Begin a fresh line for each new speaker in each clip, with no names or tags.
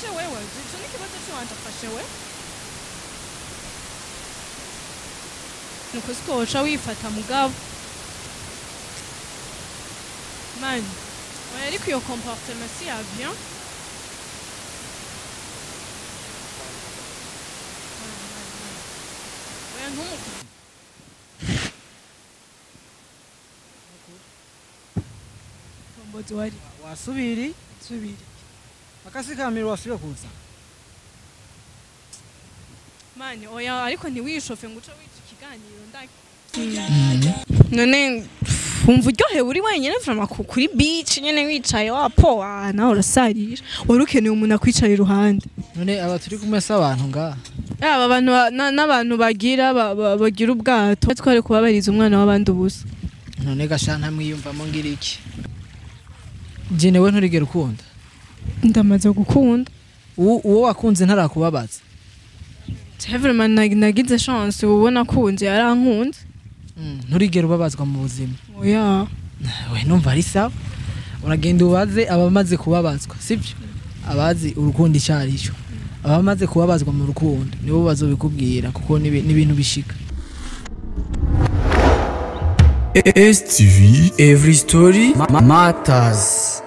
Afashe wewe, ico ni ikibazo ciwanje, afashe we. Nuko siko woca wifata mugabo. Man, oya, ariko iyo comportement si ya bien. Man, man, man. Oya, ntumukubite. Tombozi wari.
Wasubiri.
Subiri.
Akasi kamiro wasubiye kuza.
Mani, oya, ariko ntiwishofe ngo uce wica ikiganiro ndaki. None wumva uryohewe uri wenyine vraiment kuri beach nyene wicaye wapowa, nawe urasarira, wari ukeneye umuntu akwicaye iruhande.
None aba turi kumwe se abantu ngaha?
Yaba abantu n'abantu bagira bagira ubwato, twari kubabariza umwana w'abandi ubusa.
None gasha ntamwiyumvamo ngira iki? Jene, we nturigera ukunda?
Ndamaze gukunda.
Uwo wakunze ntarakubabaza?
Je vraiment nagize chance, uwo nakunze yarankunze.
Nturigera ubabazwa mu buzima?
Oya.
We numva ari sawa, uragenda ubaze abamaze kubabazwa, sibyo? Abazi urukundo icyo ari cyo, abamaze kubabazwa mu rukundo nibo bazobikubwira, kuko n'ibintu bishika.
STV Every Story Matters.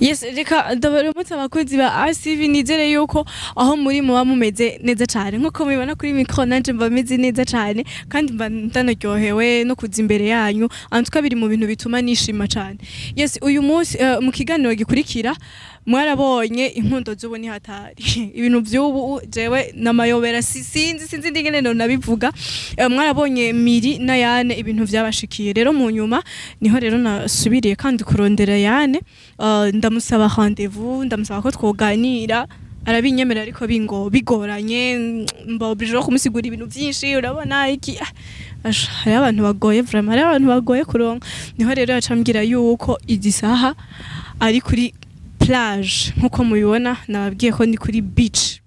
Yes, reka ndabaramutse abakozi ba RCV, nizere yuko aho muri muba mumeze neza cyane nkuko mubibona kuri micro. Nanje mba meze neza cyane kandi mba ndanaryohewe no kuza imbere yanyu, antuka biri mu bintu bituma nishima cyane. Yes, uyu munsi mu kiganiro gikurikira mwarabonye inkundo z'ubu ni hatari, ibintu by'ubu jewe namayobera, sinzi sinzi ndingene no nabivuga. Mwarabonye Miri na Yane, ibintu byabashikiye. Rero mu nyuma niho rero nasubiriye kandi kurondera Yane, ndamusaba rendez-vous, ndamusaba ko twoganira, arabinyemerera ariko bingo bigoranye, mba obligé no kumusigura ibintu byinshi. Urabona iki, hariho abantu bagoye vraiment, hariho abantu bagoye kuronka. Niho rero yacambwira yuko igisaha ari kuri plage nkuko mubibona. Nababwiye ko ndi kuri beach,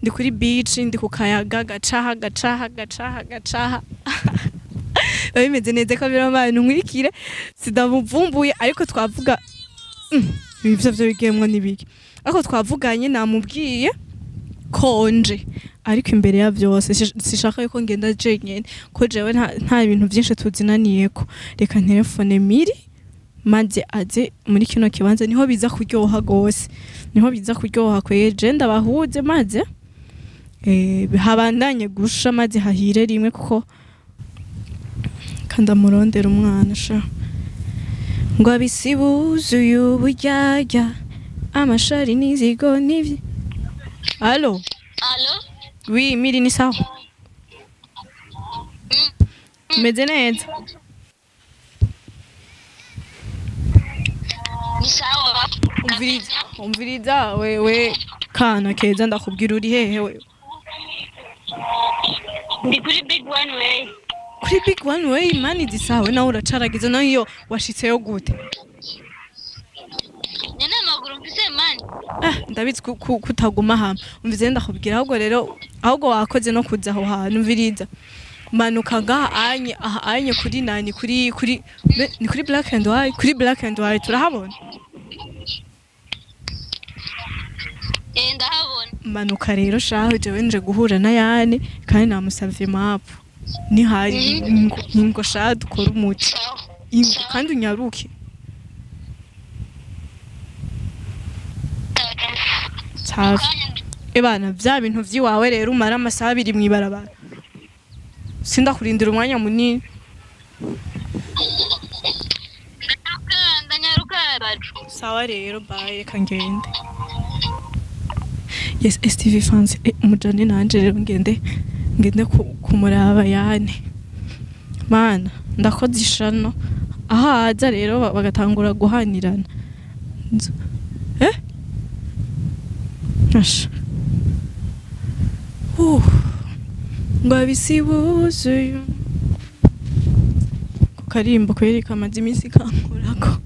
ndi kuri beach, ndi ku kayaga gacaha gacaha gacaha gacaha, biba bimeze neza ko biramaye. Nkurikire, sidamuvumbuye ariko twavuga ibi byo byo bigiyemwo n'ibiki, ariko twavuganye, namubwiye konje. Ariko imbere ya byose sishaka yuko ngenda jenyene, ko jewe nta bintu byinshi tuzinaniyeko. Reka ntelefone Miri maze aze muri kino kibanza, niho biza kuryoha gose, niho biza kuryoha kweje ndabahuze maze habandanye gusha maze hahire rimwe, kuko kandi amurondera umwana sha ngo abisibuzuye uburyarya, amashari n'izigo n'ivyi. Allo?
Allo?
Oui, Miri, ni sawa? Meze neza?
Ni sawa.
Umviriza, umviriza wewe kana keza, ndakubwira, uri hehe wewe?
Ndi kuri Big One Way.
Kuri Big One Way? Mani zisawe nawe uracaragiza nawe, iyo washitseyo gute?
Nyene amaguru mfise, mani.
Ah, ndabizi kutaguma hamwe. Umvize, ndakubwira, ahubwo rero ahubwo wakoze no kuza aho hantu. Umviriza, manuka ngaha anye, aha anye kuri nani, kuri ni kuri Black and White, kuri Black and White urahabona?
Eh, ndahabona.
Manuka rero shaho, jewe nje guhura na Yane kandi namusavye map, nihari ngo sha dukora umuti.
Sawa.
Ingo kandi unyaruke. Safi. Ebana, vya bintu vy'iwawe rero umara amasaha 2 mw'ibarabara, sindakurindira umwanya munini.
Ndanyaruka bacu.
Sawa rero, bye, reka ngende. Yes, STV fans, mujane nanje rero ngende kumuraba Yane. Mana, ndakoze ishano ahaza rero bagatangura guhanirana. Eh, Asha. Ngo abisi buzuye ku karimbo kwereka amaze iminsi kankorako.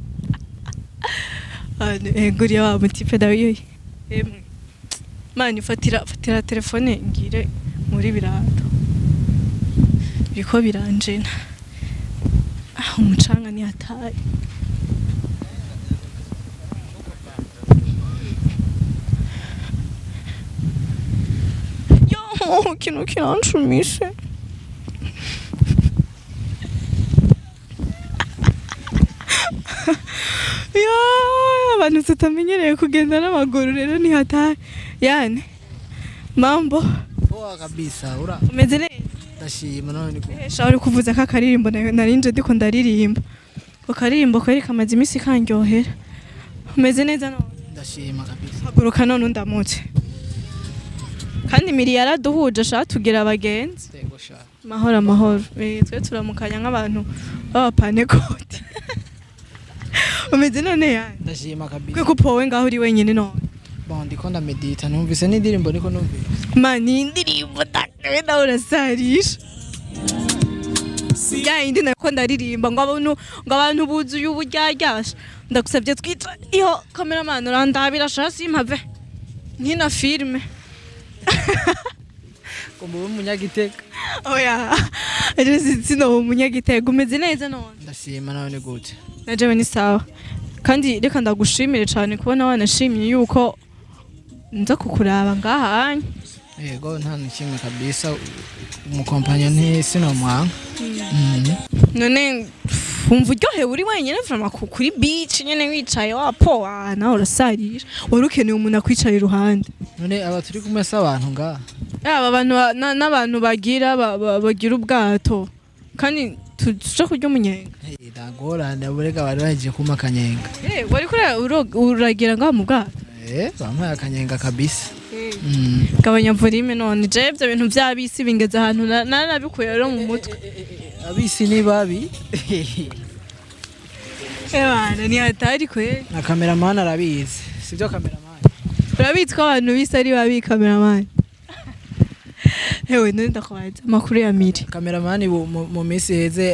Guriya wa mutipe dawiyoye. Emwe mani, fatira fatira telefone ngire muri birato, biriko biranjena. Ah, umucanga ni hataye. Yo, kino kirancumishe. Yo, abantu tutamenyereye kugenda n'amaguru rero ni hatari. Yani mambo
Poa kabisa, ura
umeze neza?
Ndashima none niko.
Sha uri kuvuza ka karirimbo narinje ndiko ndaririmba. Ko karirimbo kweri kamaze imisi kanryohera. Umeze neza none?
Ndashima kabisa.
Haguruka none undamutse. Kandi miri yaraduhuje sha tugira abagenzi.
Yego sha.
Mahoro amahoro. Twe turamukanya nk'abantu b'abapanekoti. Umeze none yani?
Ndashima kabisa.
Kwe kupowe ngaho uri wenyine none.
Bon, ndiko ndamedita numvise n'indirimbo niko numvise.
Mani indirimbo ndakenda urasarisha. Ya indi nako ndaririmba ngo abantu buzuye uburyaryasha. Ndagusabye twica iyo cameraman urandabira sha simpave. Nkina filme.
Ko mube umunyagitega.
Oya. Ejo sino umunyagitega umeze neza none.
Ndashima nawe ni gute?
Najewe ni sawa. Kandi reka ndagushimire cyane kubona wanashimye yuko nza kukuraba ngaha anya.
Yego nta nikimwe kabisa umukompanyo nti sinomwanga.
None wumva uryohewe uri wenyine vraiment kuri beach nyene wicaye wapowa nawe urasarisha. Wari ukeneye umuntu akwicaye iruhande.
None aba turi kumwe se abantu ngaha?
Aba bantu n'abantu bagira bagira ubwato. Kandi tuja kurya umunyenga.
Ndagorana burega bari baje kuma akanyenga.
Wari kuri uragira ngaha mu bwato?
Bampaye akanyenga kabisa.
Gabanya volume none je ivyo bintu vy'abisi bingeze ahantu narabikuye rero mu mutwe.
Abisi ni babi.
Ebana ni hatari kwe.
Na cameraman arabizi. Sivyo cameraman?
Urabizi ko abantu bisi ari babi cameraman. Hewe none ndakubaza amakuru ya Miri.
Cameraman mu minsi heze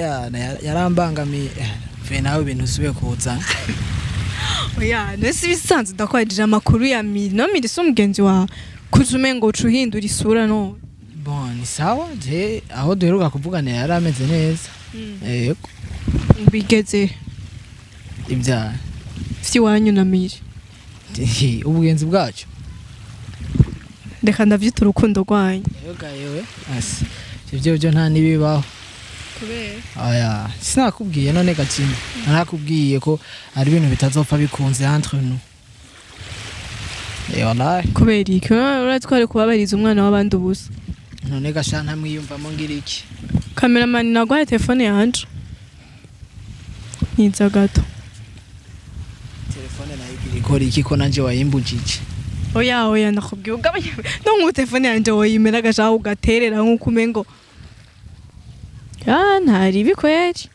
yarambangamiye. Ve nawe ibintu usubiye kuzana.
Oya, nese bisanzwe ndakwajije amakuru ya Miri. No Miri si umugenzi wawe. Kuzume ngo ucuhindura isura no.
Bon, ni sawa je aho duheruka kuvugana yarameze neza. Yego.
Bigeze
ibya
vyiwanyu na Miri.
Ubugenzi bwacu.
Reka ndavyita urukundo rwanyu.
Yego yewe. Asi. Ivyo byo nta nibibaho.
Kubera?
Oya, sinakubwiye none gakimwe. Narakubwiye ko ari ibintu bitazopfa bikunze entre nous. Wallahi.
Kubera iki? Uratware kubabariza umwana w'abandi ubusa.
None gasha ntamwiyumvamo ngira iki?
Cameraman nagwaye telefone yanje. Niza gato.
Telefone nayo ikora iki ko nanje wayimbujije?
Oya oya ndakubwiye ugabanye. No nku telefone yanje woyimera gasha ugaterera nkuko umengo. Ya ntari bikweri.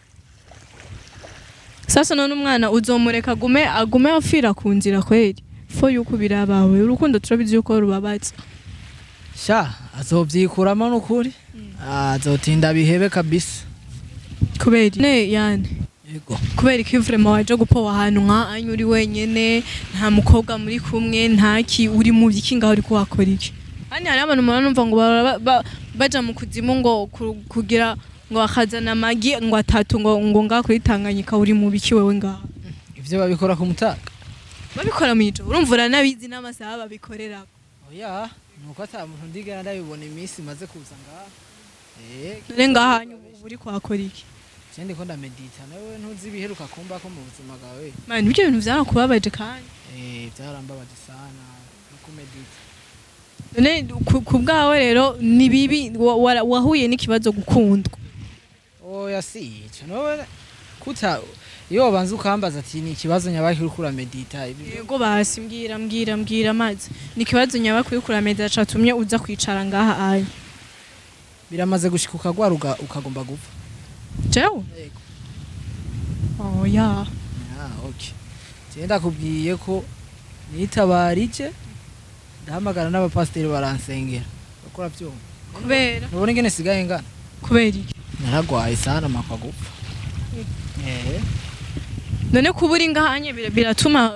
Sasa none umwana uzomureka agume afira ku nzira kweri. Fo yuko birabawe urukundo turabizi yuko rubabatse.
Sha azovyikuramo nukuri. Azotinda bihebe kabisa.
Kubera ne yani.
Yego.
Kubera iki vraiment waje gupowa ahantu nka anyu uri wenyene nta mukobwa muri kumwe ntaki uri mu biki ngaho uri kuhakora iki? Hani hari abantu murumva ngo baja mu kuzimu ngo kugira ngo bakazana amagi ngo atatu ngo ngaho kuri Tanganyika uri mu biki wewe ngaho?
Ivyo babikora ku mutaka.
Babikora mwijo urumva uranabizi n'amasaha babikorera.
Oya, nuko ata muntu ndigera ndabibona iminsi maze kuza ngaha.
None ngaha hanyu uri kuhakora iki?
Je ndiko ndamedita nawe ntuzi ibiheruka kumba ko mu buzima bwawe.
Man ibyo bintu byarakubabaje kandi.
Byarambabaje sana no kumedita.
None ku bwawe rero ni bibi wahuye n'ikibazo gukundwa.
Oya si ico no kuta iyo wabanza ukambaza ati ni ikibazo nyabaki uri kuramedita.
Yego basi mbwira mazi. Ni ikibazo nyabaki uri kuramedita catumye uza kwicara ngaha ayo.
Biramaze gushika ukagwaruka ukagomba gupfa.
Jewe?
Yego.
Oya.
Ah okay. Je ndakubwiye ko nitabarije ndahamagara n'abapasteri baransengera. Bakora byumva.
Kubera?
Nubona ingene sigaye ngana.
Kubera iki?
Naragwaye sana makwa gupfa.
None kubura ingahanye biratuma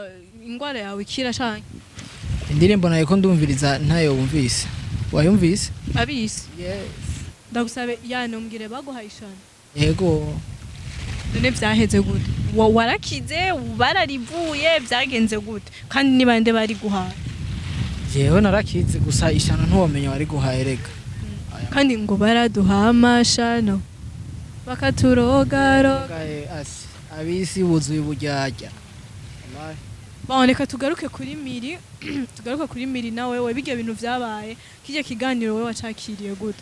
ingwara yawe ikira canke?
Indirimbo nayo ko ndumviriza ntayo wumvise. Wayumvise?
Abisi.
Yes.
Ndagusabe yani umbwire baguhaye ishano.
Yego.
None vyaheze gute? Warakize, bararivuye, vyagenze gute? Kandi ni bande bari guhaye?
Jewe narakize gusa ishano ntiwomenya wari guhaye rega.
Kandi ngo baraduha amashano bakaturogaroga.
Asi abisi buzuye uburyarya.
Bon, reka tugaruke kuri Miri, tugaruke kuri Miri nawe we bijya bintu vyabaye, kijya kiganiro wewe wacakiriye gute?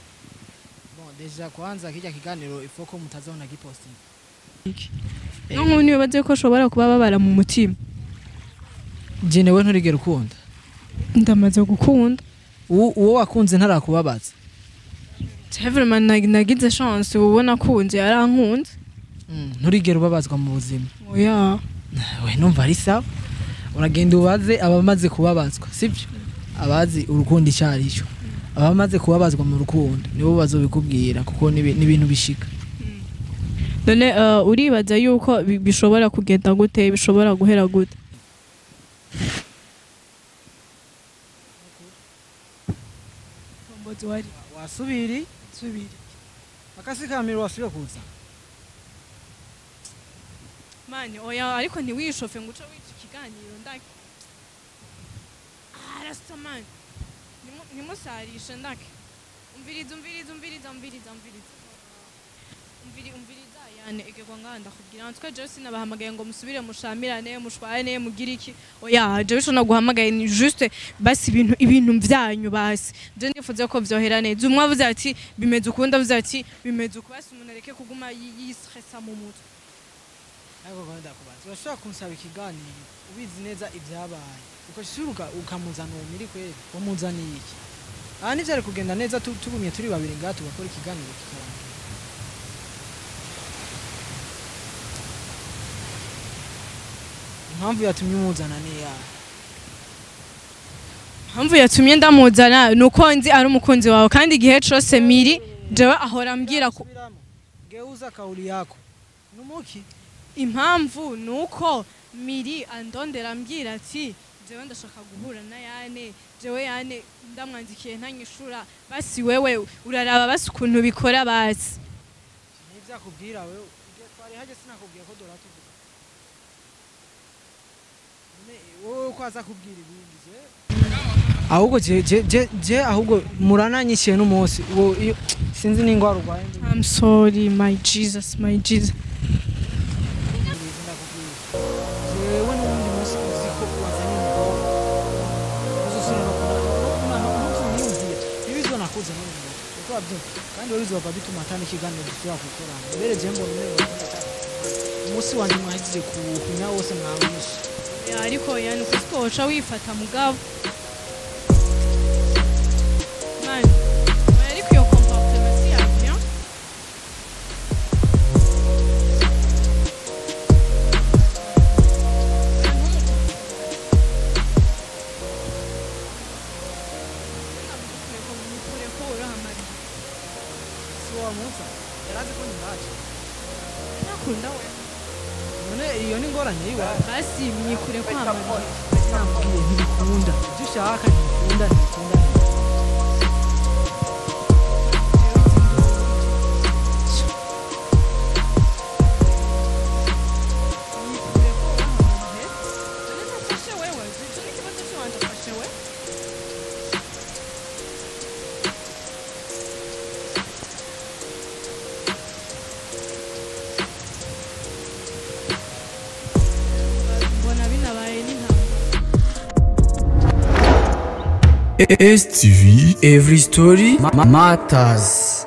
Bon, déjà kwanza kijya kiganiro ifoko mutazona giposting.
No nk'ubu nibaze ko ashobora kuba babara mu mutima.
Je newe nturigera ukunda.
Ndamaze gukunda.
Uwo wakunze ntarakubabaza.
Vraiment nagize chance uwo nakunze yarankunze.
Nturigera ubabazwa mu buzima.
Oya.
We numva ari sawa. Uragenda ubaze abamaze kubabazwa, sibyo? Abazi urukundo icyarico. Abamaze kubabazwa mu rukundo nibo bazobikubwira kuko ni ibintu bishika.
None uribaza yuko bishobora kugenda gute, bishobora guhera gute?
Wasubiri subiri akasikamira wasubiye kuza
mani. Oya, ariko ntiwishofe ngo uce wica ikiganiro ndake. Arasa mani, ntimusarishe ndake. Umviriza umviriza umviriza umviriza umviriza umviriza yani egegwa ngaha ndakubwira ntwe jewe sinabahamagaye ngo musubire mushamirane mushwane mugire iki. Oya, jewe ico naguhamagaye ni juste basi ibintu vyanyu basi je nifuza ko vyohera neza. Umwe avuze ati bimeze ukundi, avuze ati bimeze uku, basi umuntu areke kuguma yistressa mu mutwe.
Ariko gahunda kubanza urashobora kunsaba ikiganiro ubizi neza ibyabaye ukashuruka ukamuzana uwo Miri kweli wamuzaniye iki? Aha ntivyari kugenda neza tugumye turi babiri ngaha tugakora ikiganiro kikarangira. Impamvu yatumye umuzana ni iyahe?
Impamvu yatumye ndamuzana ni uko nzi ari umukunzi wawe, kandi igihe cose Miri jewe ahora ambwira ko
geuza kauli yako numuki.
Impamvu ni uko Miri andondera ambwira ati jewe ndashaka guhura na Yane, jewe Yane ndamwandikiye ntanyishura, basi wewe uraraba basi ukuntu bikora basi.
Ntivyakubwira wewe igihe twari haje sinakubwiye ko dora tuvuga. Wowe ko aza kubwira ibindi je ahubwo je ahubwo murananyishiye n'umunsi sinzi n'ingwara urwaye.
I'm sorry my Jesus, my Jesus.
Jewe n'uwundi munsi uzi ko wazanye umukobwa uzosubira no kunaniyumvira ibizonakuza n'umuntu kuko wabyumva kandi wowe bizova bituma atana ikiganiro dushobora gukorana. Mbere je mbona umengo umunsi wanje mwahejeje kuwukunya wose mwawishe.
Ariko yani kuko woca wifata mugabo man, ariko iyo comportement si ya bien.
Si wamuza yarazi ko nyiraje
nakunda we.
None iyo ni ngorane yiwe.
Basi myikure ko amara.
Nambwiye ntibikunda. Ibyo ushaka ntibikunda ntibikunda.
STV Every Story Matters.